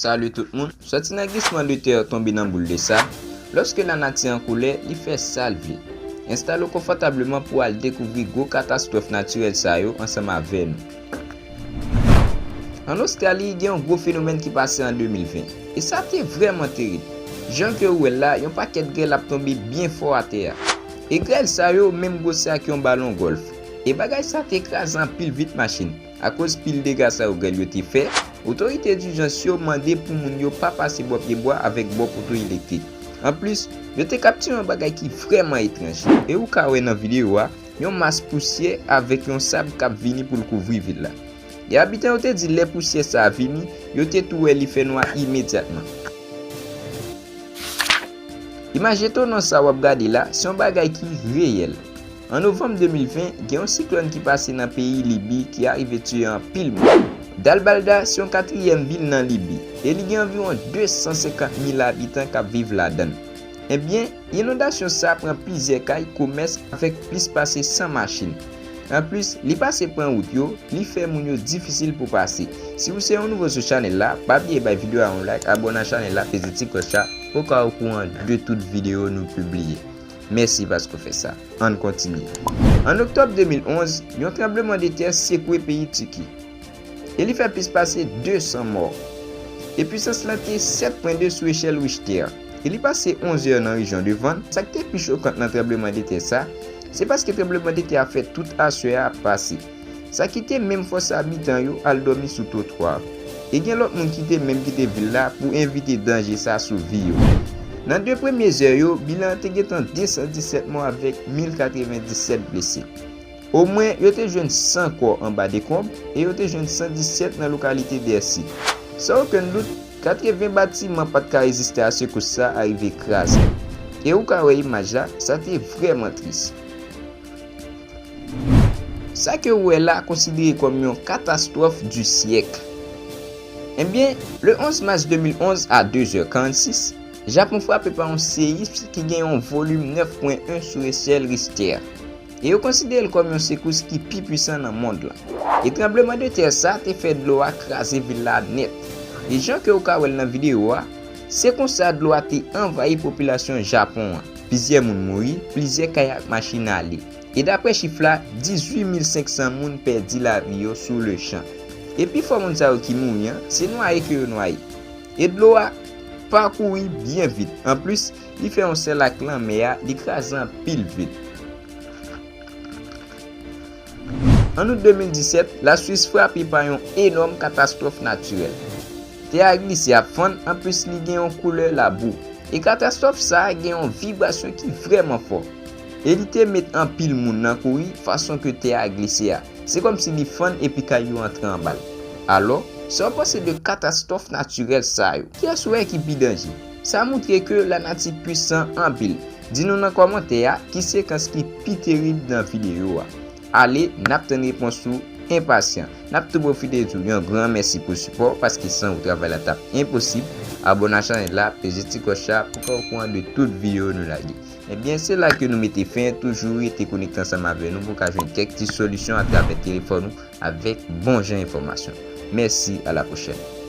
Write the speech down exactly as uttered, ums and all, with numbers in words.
Salut tout moun. Sòti nan glisman de tè tonbe nan boul de sab, lòske lanati an kolè, li fè sa l vle. Enstale w konfòtableman pou al dekouvri gwo katastwòf natirèl sa yo ansanm avè nou. Ann Ostrali, gen yon gwo fenomèn ki pase an de mil ven, e sa te vrèman terib. Jan ke w wè l la, yon pakèt grèl ap tonbe byen fò atè a. E grèl sa yo menm gwosè ak yon balon gòlf. E bagay sa te kraze anpil vit machin. Akoz pil dega sa yo grèl yo te fè, otorite dijans yo mande pou moun yo pa pase bò pyebwa avèk bò poto elektrik. Anplis, yo te kaptire yon bagay ki vrèman etranj. E ou ka wè nan videyo a, yon mas pousyè avèk yon sab k ap vini pou l kouvri vil la. E abitan yo te di lè pousyè sa a vini, yo te tou wè li fè nwa imedyatman. Imaj etonan sa w ap gade la, se yon bagay ki reyèl. An novanm de mil ven, gen yon siklòn ki pase nan peyi Libi ki arive tiye anpil moun. Dalbalda se yon katriyèm vil nan Libi, e li gen anviwon de san senkant mil abitan k ap viv ladan l. Ebyen, inondasyon sa pran plizyè kay, komès avèk plis pase san machin. Anplis, li pase pran wout yo, li fè moun yo difisil pou pase. Si w se yon nouvo sou chanèl la, pa bliye bay videyo a yon like, abòne a chanèl la, peze ti klòch la, pou w ka okouran de tout videyo nou pibliye. Mèsi paske w fè sa. Ann kontinye. An oktòb de mil onz, yon tranblemanntè sekwe peyi Tiki. E li fè plis pase de san mò. E pwisans lan te sèt pwen de sou echèl Richter. E li pase onz è nan rejyon de Van. Sa k te pi chokan nan tranblemanntè sa, se paske tranblemanntè a fèt tout aswè a pase. Sa kite menm fòse abitan yo al dòmi sou twotwa. E gen lòt moun ki te menm kite vil la pou evite danje sa sou vi yo. Nan de premye zè yo, bilan an te gentan de san disèt mò avèk mil katrevenndisèt blese. Omwen, yo te jwenn san kò anba dekonb e yo te jwenn san disèt nan lokalite Dèsi. San okenn dout, katreven batiman pa t ka reziste a sekous sa a rive kraze. E ou ka wè imaj la, sa te vrèman tris. Sa ke w wè la konsidere kòm yon katastwòf di syèk. Ebyen, le onz mas de mil onz a de zè karannsis, Japon frape pa yon seyis ki gen yon volim nèf pwen en sou echèl Richter. E yo konsidere l kòm yon sekous ki pi pwisan nan mond lan. E tranblemanntè sa te fè dlo a kraze vil la nèt. E jan ke w ka wè l nan videyo a, se konsa dlo a te anvayi popilasyon Japon an. Plizyè moun mouri, plizyè kay ak machin ale. E daprè chif la, dizuit mil senk san moun pèdi lavi yo sou le chan. E pifò moun sa yo ki mouri an, se nwaye ke yo nwaye. E dlo a pa kouri byen vit. Anplis, li fè yon sèl ak lanmè a, li kraze anpil vil. An out de mil disèt, Laswis frape pa yon enòm katastwòf natirèl. Tè a glise ap fann, anplis li gen yon koulè labou. E katastwòf sa a gen yon vibrasyon ki vrèman fò. E li te met anpil moun nan kouri fason ke tè a glise a. Se kòmsi li fann epi kay yo antre anba l. Alò, sa w panse de katastwòf natirèl sa yo? Kiyès ou wè ki pi danje? Sa montre ke lanati pwisan anpil. Di nou nan kòmantè a ki sekans ki pi terib nan videyo a. Ale, n ap tann repons ou enpasyan. N ap tou pwofite di w yon gran mèsi pou sipò w, paske san ou travay la t ap enposib. Abòne a chanèl la, peze ti klòch la pou w ka okouran de tout videyo nou lage. Ebyen, se la ke nou mete fen, toujou rete konekte ansanm avè nou pou w ka jwenn kèk ti solisyon atravè telefòn ou avèk bon jan enfòmasyon. Mèsi, a la pwochèn.